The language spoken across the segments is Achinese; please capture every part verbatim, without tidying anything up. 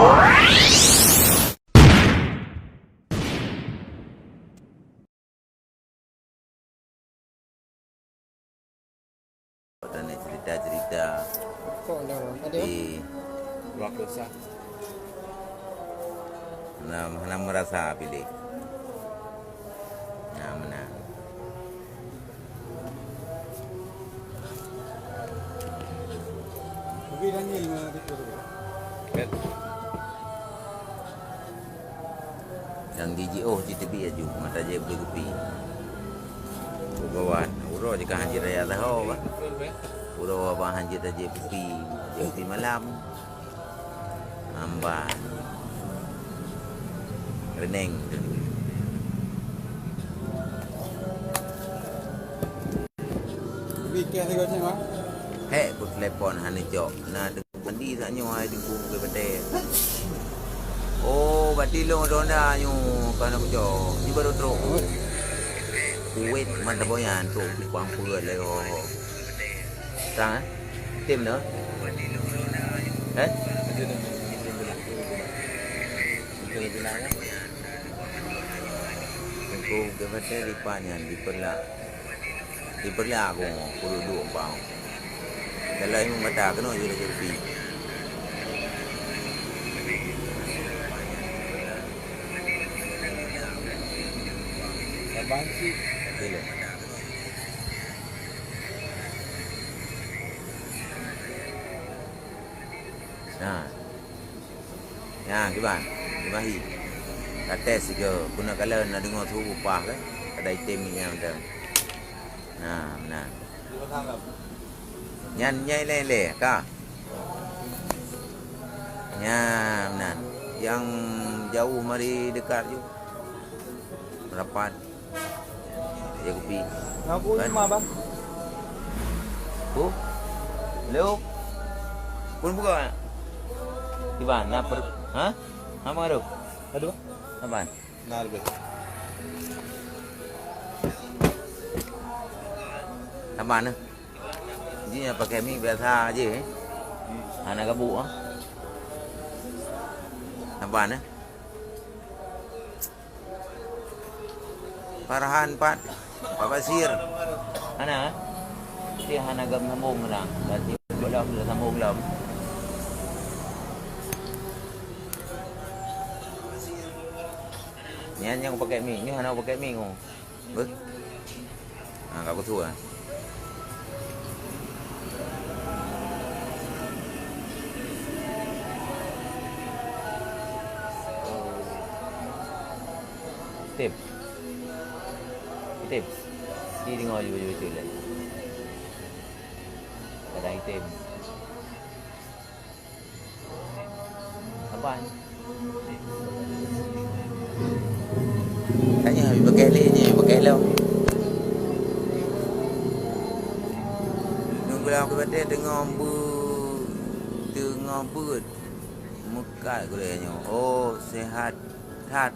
Tanya cerita-cerita. Kok ada? Ada? Di keluarga sah. Nah, hana merasa pilih. Nah, menang. Lebih dan ni lima tiga tu. Kan? Nyang jijioh cit teubiet aju, mata jép beukupi. Ugawan, uroe jih ka hanjeuet raya taho, bah. Uroe bah hanjeuet tajép kupi, jép kupi malam. Amba. Reneng. Bikeh tiga cek, bah. Hek, ku telepon hana jok. Na Mandi sak nyoe hai Teungku Bukét Batèe. Oh, bati lôn ronda nyoe ka na kucok. Ni baru trok. Kuwét mata boyan trok kupang peuet lé, oh. Sang, eh? Tem dah? Eh? Teungku Bukét Batèe dipat nyan, dipeulak. Dipeulak aku, kuduek-duek bang. Dalam ilmu mata keunoe jeuet laju pi. Abang cit. Bila? Nah. Nyan, kiban? Kiban hi? Kates sigoe, guna kala na deungoe su upah kan? Kada item ni nyan mantong. Nah, meunan. Nyan nyai lé-lé ka. Nyan meunan. Nyang jauh mari dekat ju. Rapat. Ya kupi. Aku kan lima, Bang. Ku? Leo. Pun buka. Kiban, na per, ha? Ha, Bang Aduh? Aduh. Saban. Nah, lebih. Saban, eh. Ji pakai mic biasa aja, eh. Hana gabuk, ah. Saban, eh. Farhan pat, Pak Basir. Hana, eh? Dia hana gam sambung orang. Berarti belum sudah sambung belum? Nyan nyang pakai mic, nyoe hana pakai mic, oh. Beuh. Ha, ka kutu, ah. Tim. Tim. Di dengar je baca-baca lah. Kadang item. Saban. Tanya, habis pakai lé ni, pakai lom. Nunggu lam keubatai teungoh beu-, teungoh beuet. Meukat gurée nyoe. Oh, sehat that.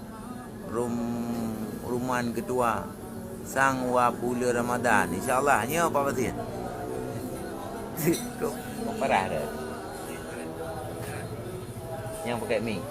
Rum-, ruman keudua sang wa buleuen Ramadan. Insya Allah, nyoe Pak Basir. Kok parah dah. Nyang pakai mic.